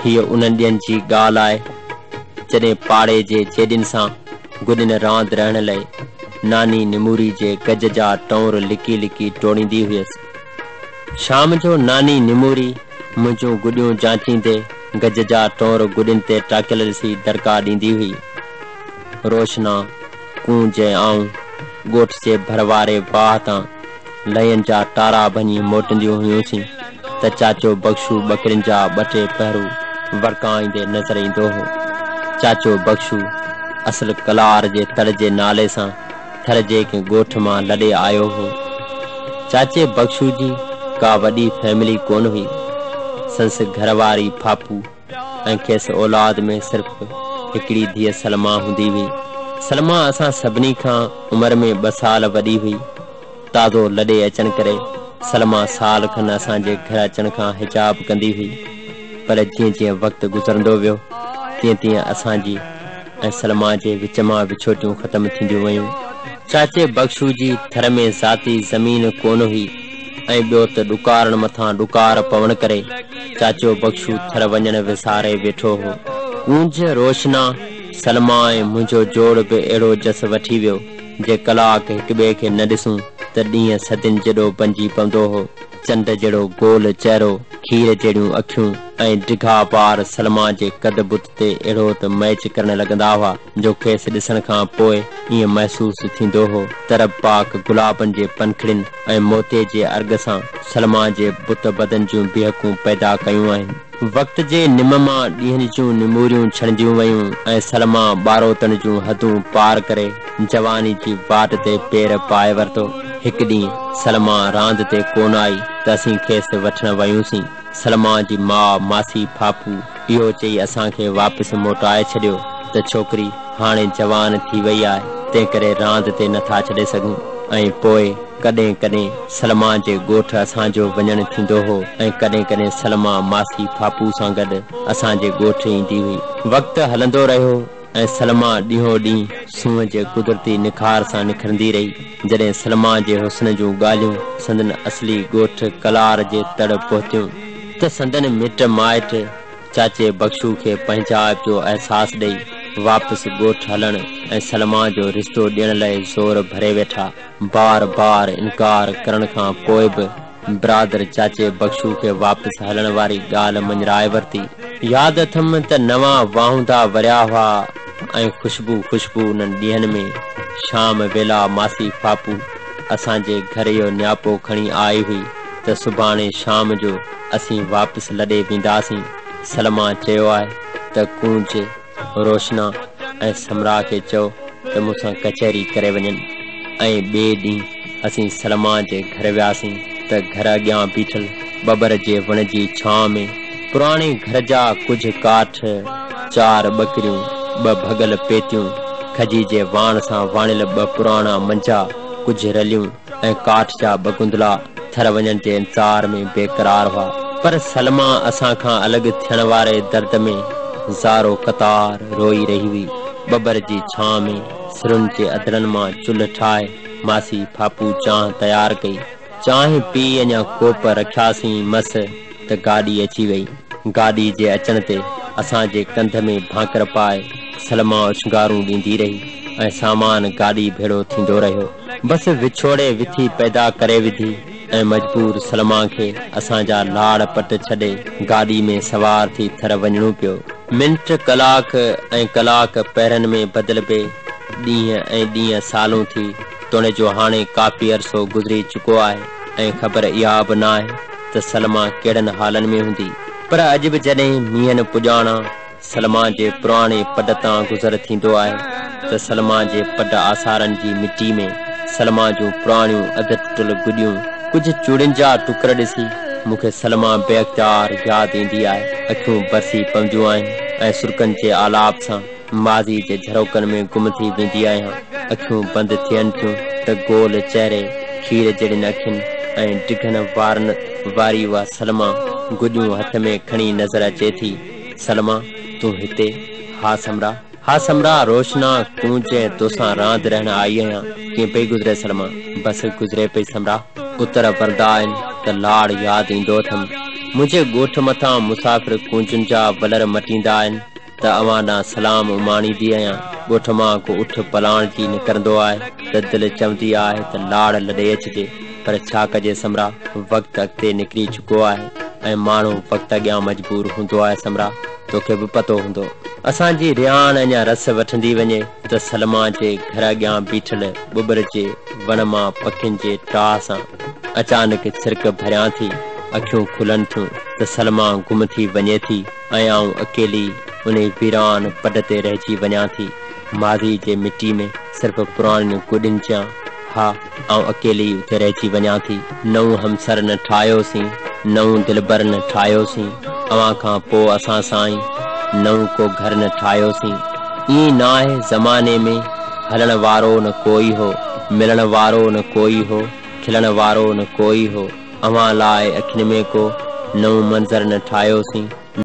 هيء انهن ڏينهن جي ڳالهه آهي، جڏهن پاڙي جي چيڏين سان گڏين راند رهڻ لئه ناني نموري جي گج جا ٽئونر لڪي لڪي ٽوڙيندي هيس. شام جو ناني نموري منهنجون گڏيون جانچيندي گج جا ٽئونر گڏين تي ٽاڪيل ڏسي دڙڪا ڏيندي هئي. روشنا، ڪونج ۽ آئون ڳوٺ جي ڀر واري واهه تان لئين جا ٽارا ڀڃي موٽنديون هيونسين ته چاچو بخشو ٻڪرين جا ٻه ٽي پهرو وڙڪائيندي نظر ايندو هو. چاچو بخشو اصل ڪلار جي تڙ جي نالي سان ٿر جي ڪنهن ڳوٺ مان لڏي آيو هو. چاچي بخشو جي ڪا وڏي فيملي ڪونه هئي. سندس گهر واري ڦاپو ۽ کيس اولاد ۾ صرف هڪڙي ڌيء سلميٰ هوندي هئي. سلميٰ اسان سڀني کان عمر ۾ ٻه سال وڏي هئي. تازو لڏي اچڻ ڪري سلميٰ سال کن اسان جي گهر اچڻ کان حجاب ڪندي هئي، پر جيئن جيئن وقت گذرندو ويو، تيئن تيئن اسان جي ۽ سلميٰ جي وچ مان وڇوٽيون ختم ٿينديون ويون. چاچي بخشو جي ٿر ۾ ذاتي زمين ڪونه هئي ۽ ٻيو ته ڏڪارن مٿان ڏڪار پوڻ ڪري چاچو بخشو ٿر وڃڻ وساري ويٺو هو. ڪونج، روشنا، سلميٰ ۽ منهنجو جوڙ به اهڙو جس وٺي ويو، جي ڪلاڪ هڪٻئي کي نه ڏسون ته ڏينهن صدين جيڏو بنجي پوندو هو. چنڊ جهڙو گول چهرو، کير جهڙيون اکيون ۽ ڊگها وار سلميٰ جي قد بت تي اهڙو ته ميچ ڪرڻ لڳندا هئا جو کيس ڏسڻ کان پوء ائين محسوس ٿيندو هو ته رب پاڪ گلابن جي پنکڙين ۽ موتي جي ارگ سان سلميٰ جي بت بدن جون بيهڪون پيدا ڪيون آهن. وقت جي نم مان ڏينهن جون نموريون ڇڻنديون ويون ۽ سلميٰ ٻاروتڻ جون حدون پار ڪري جواني جي واٽ تي پير پائي ورتو. هڪ ڏينهن سلميٰ راند تي ڪونه آئي ته اسين کيس وٺڻ ويونسين. سلميٰ جي ماء ماسي ڦاپو اهو چئي اسان کي واپس موٽائي ڇڏيو ته ڇوڪري هاڻي جوان ٿي وئي آهي، تنهنڪري راند تي نٿا ڇڏي سگهون ۽ پوء ڪڏهن ڪڏهن سلميٰ جي ڳوٺ اسان جو وڃڻ ٿيندو هو ۽ ڪڏهن ڪڏهن سلميٰ ماسي ڦاپو سان گڏ اسان جي ڳوٺ ايندي هئي. وقت هلندو رهيو ۽ سلميٰ ڏينهون ڏينهن سونهن جي قدرتي نکار سان نکرندي رهي. جڏهن سلميٰ جي حسن جون ڳالهيون سندن اصلي ڳوٺ ڪلار جي تڙ پهتيون ته سندن مٽ مائٽ چاچي بخشو کي پنهنجائپ جو احساس ڏئي واپس ڳوٺ هلڻ ۽ سلميٰ جو رشتو ڏيڻ لئه زور ڀري ويٺا. بار بار انڪار ڪرڻ کان پوء به برادر چاچي بخشو کي واپس هلڻ واري ڳالهه مڃرائي ورتي. ياد اٿم ته نوان واهوندا وريا هئا ۽ خوشبو خوشبو انهن ڏينهن ۾ شام ويلا ماسي ڦاپو اسان جي گهر اهو نياپو کڻي آئي هئي ته سڀاڻي شام جو اسين واپس لڏي وينداسين. سلميٰ چيو آهي ته ڪونج، روشنا ۽ سمرا کي چئو ته مون سان ڪچهري ڪري وڃن ۽ ٻئي ڏينهن اسين سلميٰ جي گهر وياسين ته گهر اڳيان بيٺل ٻٻر جي وڻ جي ڇانء ۾ پراڻي گهر جا ڪجهه ڪاٺ، چار ٻڪريون، ٻه ڀڳل پيتيون، کجي جي واڻ سان واڻيل ٻه پراڻا منجا، ڪجهه رليون ۽ ڪاٺ جا ٻه گندلا ٿر وڃڻ جي انتظار ۾ بيقرار هئا. پر سلميٰ اسان کان الڳ ٿيڻ واري درد ۾ زارو قطار روئي رهي هئي. ٻٻر جي ڇانء ۾ سرن جي اڌڙن مان چلهه ٺاهي ماسي ڦاپو چانهه تيار ڪئي. چانهه پي اڃا ڪوپ رکياسين مس ته گاڏي اچي وئي. گاڏي جي اچڻ تي اسان جي ڪنڌ ۾ ڀاڪر پائي سلميٰ اوڇنگارون ڏيندي رهي ۽ سامان گاڏي ڀيڙو ٿيندو رهيو. بس وڇوڙي وٿي پيدا ڪري وڌي ۽ مجبور سلميٰ کي اسان جا لاڙ پٽ ڇڏي گاڏي ۾ سوار ٿي ٿر وڃڻو پيو. منٽ ڪلاڪ ۽ ڪلاڪ پهرن ۾ بدلبي ڏينهن ۽ ڏينهن سالون ٿي توڻي جو هاڻي ڪافي عرصو گذري چڪو آهي ۽ خبر اها به ناهي ته سلميٰ ڪهڙن حالن ۾ هوندي پر اڄ به جڏهن مينهن پڄاڻان سلميٰ جي پراڻي پڊ تان گذر ٿيندو آهي ته سلميٰ جي پڊ آثارن جي مٽي ۾ سلميٰ جون پراڻيون اڌ ٽٽل گڏيون، ڪجهه چوڙين جا ٽڪر ڏسي مون کي سلميٰ بي اختيار ياد ايندي آهي. اکيون برسي پونديون آهن ۽ سڏڪن جي آلاپ سان ماضي جي جهروڪن ۾ گم ٿي ويندي آهيان. اکيون بند ٿين ٿيون ته گول چهري، کير جهڙين اکين ۽ ڊگهن وارن واري اها سلميٰ گڏيون هٿ ۾ کڻي نظر اچي ٿي. سلميٰ، تون هتي؟ ها سمرا! ها سمرا، روشنا، ڪونج ۽ توسان راند رهڻ آئي آهيان. ڪيئن پئي گذري سلميٰ؟ بس گذري پئي سمرا. اتر ورندا آهن ته لاڙ ياد ايندو اٿم. منهنجي ڳوٺ مٿان مسافر ڪونجن جا ولر مٽيندا آهن ته اوهان ڏانهن سلام اماڻيندي آهيان. ڳوٺ مان ڪو اٺ پلاڻجي نڪرندو آهي ته دل چوندي آهي ته لاڙ لڏي اچجي پر ڇا ڪجي سمرا وقت اڳتي نڪري چڪو آهي ۽ ماڻهو وقت اڳيان مجبور هوندو آهي سمرا توکي به پتو هوندو. اسان جي رهاڻ اڃا رس وٺندي وڃي ته سلميٰ جي گهر اڳيان بيٺل ٻٻر جي وڻ مان پکين جي ٽاهه سان اچانڪ ڇرڪ ڀريان ٿي. اکيون کلن ٿيون ته سلميٰ گم ٿي وڃي ٿي ۽ آئون اڪيلي انهي ويران پڊ تي رهجي وڃان ٿي. ماضي جي مٽي ۾ صرف پراڻين گڏين جيان، ها آئون اڪيلي ئي اتي رهجي وڃان ٿي. نئون همسر نه ٺاهيوسين، نئون دلبر نه ٺاهيوسين، اوهان کان پوء اسان سائين، نئون ڪو گهر نه ٺاهيوسين. ائين ناهي زماني ۾ هلڻ وارو نه ڪوئي هو، ملڻ وارو نه ڪوئي هو، کلڻ وارو نه ڪوئي هو، اوهان لاء اکين ۾ ڪو نئون منظر نه ٺاهيوسين.